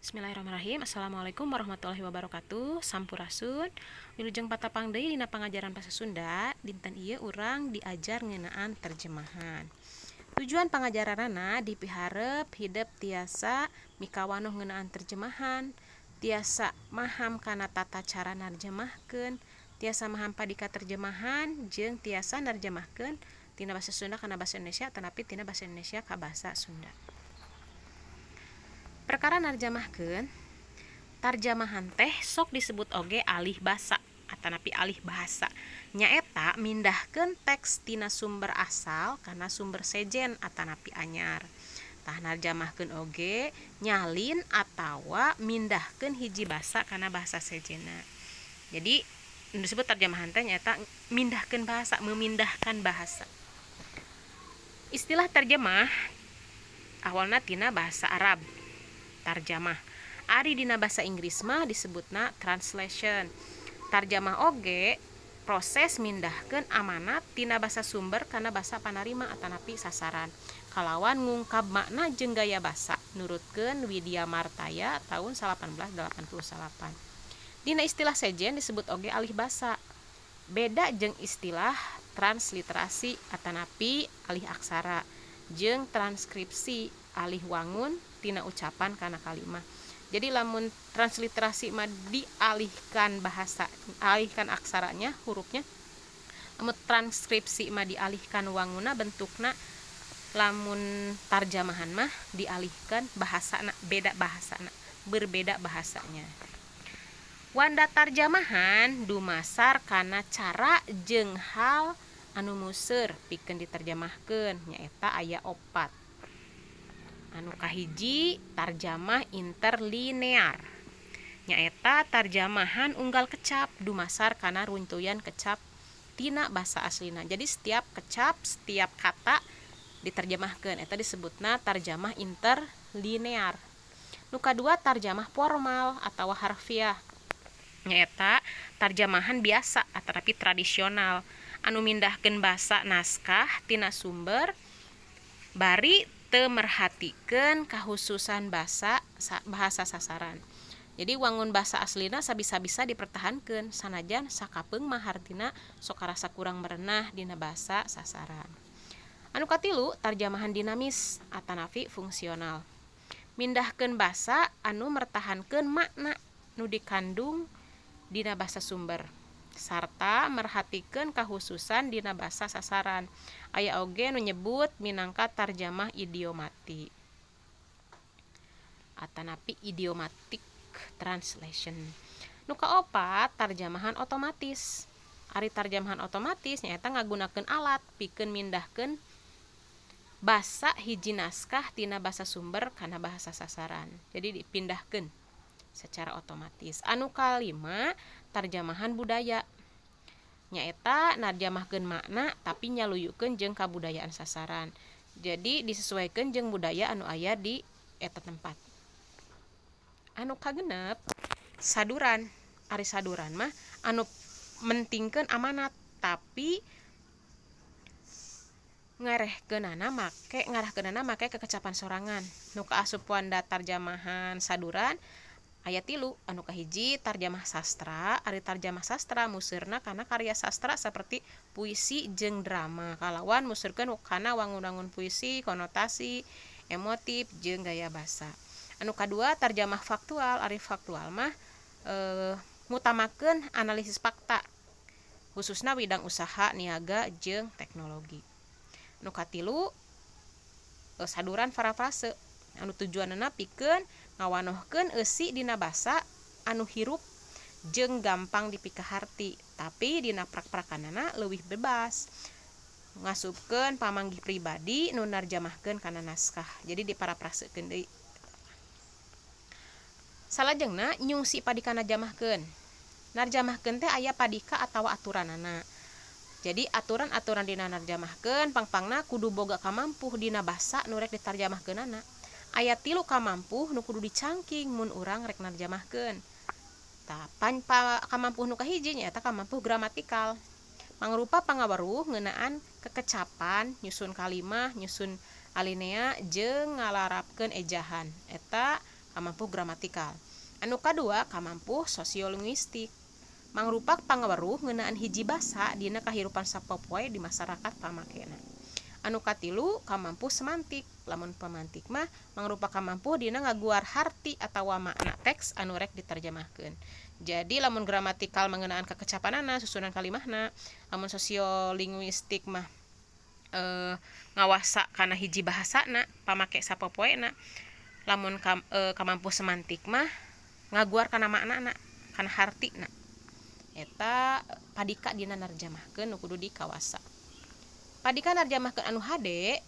Bismillahirrahmanirrahim. Assalamualaikum warahmatullahi wabarakatuh. Sampurasun. Wilujeng patapang deui dina pangajaran basa Sunda. Dinten ieu urang diajar ngeunaan terjemahan. Tujuan pangajaranana dipiharep hidep tiasa mikawanoh ngeunaan terjemahan, tiasa maham kana tata cara narjemahkeun, tiasa maham padika terjemahan, jeung tiasa narjemahkeun tina basa Sunda kana basa Indonesia atanapi tina basa Indonesia ka basa Sunda. Perkara narjamahkeun, tarjamahan teh sok disebut oge alih basa atanapi alih bahasa, nyaeta mindahkeun teks tina sumber asal kana sumber sejen atanapi anyar. Tah, narjamahkeun oge nyalin atawa mindahkeun hiji basa kana bahasa sejenna. Jadi nu disebut terjemahan teh nyaeta mindahkeun bahasa, memindahkan bahasa. Istilah terjemah awalna tina bahasa Arab, tarjamah. Ari dina bahasa Inggris mah disebutna translation. Tarjamah oge proses mindahkeun amanat tina basa sumber kana basa panarima atanapi sasaran kalawan ngungkap makna jeung gaya basa, nurutkeun Widya Martaya tahun 1888. Dina istilah sejen disebut oge alih basa, beda jeung istilah transliterasi atanapi alih aksara jeung transkripsi, alih wangun tina ucapan kana kalimah. Jadi lamun transliterasi mah dialihkan bahasa, alihkan aksaranya, hurufnya. Lamun transkripsi mah dialihkan wanguna, bentukna. Lamun tarjamahan mah dialihkan bahasana, beda bahasana, berbeda bahasanya. Wanda tarjamahan dumasar kana cara jeung hal anu museur pikeun diterjemahkeun, nyaeta aya opat. Anu kahiji, tarjamah interlinear, nyaeta tarjamahan unggal kecap dumasar kana runtuyan kecap tina basa aslina. Jadi setiap kecap, setiap kata diterjemahkeun, eta disebutna tarjamah interlinear. Nu kadua, tarjamah formal atau harfiah, nyaeta tarjamahan biasa atanapi tradisional anu mindahkeun basa naskah tina sumber bari teu merhatikeun kahususan bahasa sasaran. Jadi wangun basa aslina sabisa-bisa dipertahankeun, sanajan sakapeung mah hartina sok karasa kurang merenah dina basa sasaran. Anu katilu, tarjamahan dinamis atanapi fungsional, mindahkeun basa anu mertahankeun makna nu dikandung dina basa sumber sarta merhatikeun kahususan dina basa sasaran. Aya oge nu nyebut minangka tarjamah idiomatik atanapi idiomatic translation. Nu kaopat, tarjamahan otomatis. Ari tarjamahan otomatis nyaeta ngagunakeun alat pikeun mindahkeun basa hiji naskah tina basa sumber kana bahasa sasaran. Jadi dipindahkeun secara otomatis. Anu kalima, tarjamahan budaya, nyaeta narjamahkeun makna tapi nyaluyukeun jeung kabudayaan sasaran. Jadi disesuaikan jeung budaya anu aya di eta tempat. Anu kagenep, saduran. Ari saduran mah anu mentingkeun amanat tapi ngarahkeunana make kekecapan sorangan. Nu kaasup wanda tarjamahan saduran aya tilu. Anu kahiji, tarjamah sastra. Ari tarjamah sastra museurna kana karya sastra seperti puisi jeung drama, kalawan museurkeun kana wangun-wangun puisi, konotasi, emotif, jeung gaya basa. Anu kadua, tarjamah faktual. Ari faktual mah ngutamakeun analisis fakta, khususna widang usaha niaga jeung teknologi. Nu katilu, saduran parafrase anu tujuanana pikeun ngawanohkeun eusi dina basa anu hirup jeung gampang dipikaharti, tapi dina prak-prakanana leuwih bebas ngasupkeun pamanggih pribadi nu narjamahkeun kana naskah. Jadi diparaprasekeun deui. Salajengna, nyungsi padika narjamahkeun. Narjamahkeun teh aya padika atawa aturanana. Jadi aturan-aturan dina narjamahkeun, pangpangna kudu boga kamampuh dina basa nu rek ditarjamahkeunana. Aya tilu kamampuh nu kudu dicangking mun urang rek narjamahkeun. Tah, kamampuh nu kahiji nyaeta kamampuh gramatikal, mangrupa pangaweruh ngeunaan kekecapan, nyusun kalimah, nyusun alinea, jeung ngalarapkeun ejahan. Eta Kamampuh gramatikal. Anu kadua, kamampuh sosiolinguistik, mangrupa pangaweruh ngeunaan hiji basa dina kahirupan sapopoe di masyarakat pamakena. Anu katilu, kamampuh semantik. Lamun semantik mah mangrupa kamampuh dina ngaguar harti atawa makna teks anu rek diterjemahkeun. Jadi lamun gramatikal mengenaan kekecapanana, susunan kalimahna, lamun sosiolinguistik mah ngawasa kana hiji bahasana pamake sapopoena, lamun kamampuh semantik mah ngaguar kana maknana, kana hartina. Eta padika dina narjamahkeun nu kudu dikawasa. Padika narjamahkeun anu hade,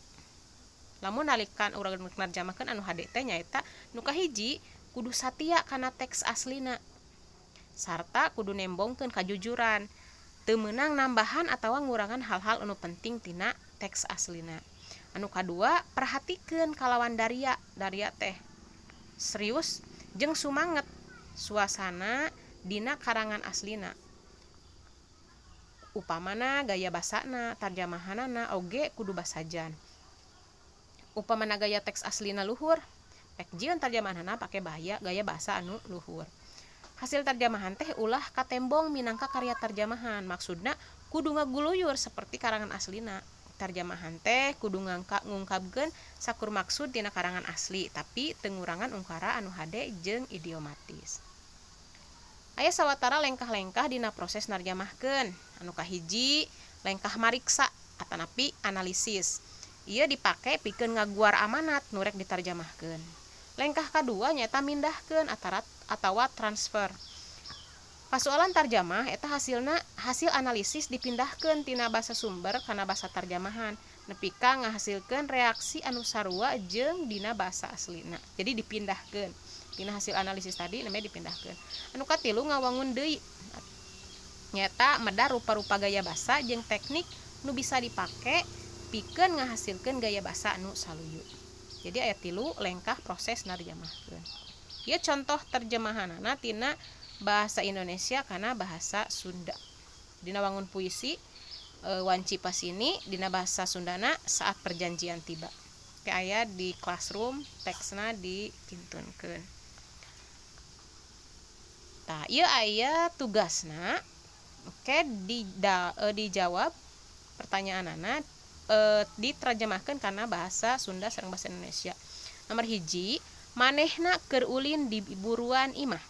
lamun nalikan urang narjamahkeun anu hade teh nyaeta nu kahiji, kudu satia kana teks aslina sarta kudu nembongkeun kajujuran, teu meunang nambahan atawa ngurangan hal-hal anu penting tina teks aslina. Anu kadua, perhatikeun kalawan daria, daria teh serius jeung sumanget suasana dina karangan aslina, upamana gaya basana, tarjamahanana oge kudu basajan. Upamana gaya teks aslina luhur, pek jieun tarjamahanana pake bahaya gaya bahasa anu luhur. Hasil terjemahan teh ulah katembong minangka karya terjemahan, maksudna kudu ngaguluyur seperti karangan aslina. Terjemahan teh kudu ngungkapkeun sakur maksud tina karangan asli, tapi teu ngurangan ungkara anu hade jeung idiomatis. Aya sawatara lengkah-lengkah dina proses narjamahkeun. Anu kahiji, lengkah mariksa atanapi analisis. Ieu dipake pikeun ngaguar amanat nu rek ditarjamahkeun. Lengkah kadua nyaeta mindahkeun atawa transfer. Pasualan tarjamah eta hasilna hasil analisis dipindahkeun tina basa sumber kana basa tarjamahan nepi ka ngahasilkeun reaksi anu sarua jeung dina basa aslina. Jadi dipindahkeun tina hasil analisis tadi, namanya dipindahkeun. Anu katilu, ngawangun deui, nyaeta medar rupa-rupa gaya basa jeung teknik nu bisa dipake pikeun ngahasilkeun gaya basa anu saluyu. Jadi aya tilu lengkah proses narjamahkeun. Ieu contoh terjemahanana tina bahasa Indonesia kana bahasa Sunda. Dina wangun puisi Wanci Pasini, dina bahasa Sundana Saat Perjanjian Tiba. Oke, aya di classroom teksna dikintunkeun. Tah, ieu aya tugasna. Oke, dijawab pertanyaanana, diterjemahkeun kana bahasa Sunda sareng bahasa Indonesia. Nomor 1, manehna keur ulin di buruan imah.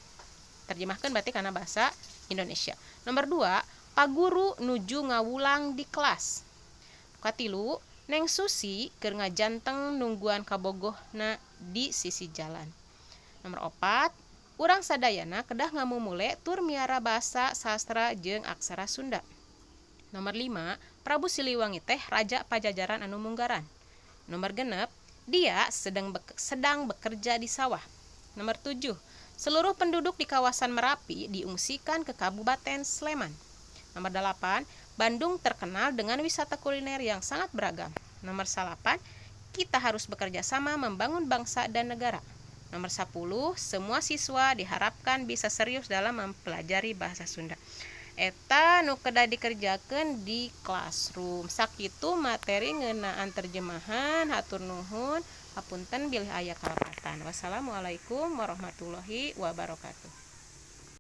Terjemahkan berarti kana bahasa Indonesia. Nomor 2, paguru nuju ngawulang di kelas. Katilu, Neng Susi keur ngajanteng nungguan kabogohna di sisi jalan. Nomor 4, urang sadayana kedah ngamumule tur miara basa, sastra jeung aksara Sunda. Nomor 5, Prabu Siliwangi teh raja Pajajaran anu munggaran. Nomor 6, dia sedang bekerja di sawah. Nomor 7, seluruh penduduk di kawasan Merapi diungsikan ke Kabupaten Sleman. Nomor 8, Bandung terkenal dengan wisata kuliner yang sangat beragam. Nomor 9, kita harus bekerja sama membangun bangsa dan negara. Nomor 10, semua siswa diharapkan bisa serius dalam mempelajari bahasa Sunda. Eta nu kedah dikerjakeun di classroom. Sakitu materi ngeunaan terjemahan. Hatur nuhun, hapunten bilih aya kalepatan. Wassalamualaikum warahmatullahi wabarakatuh.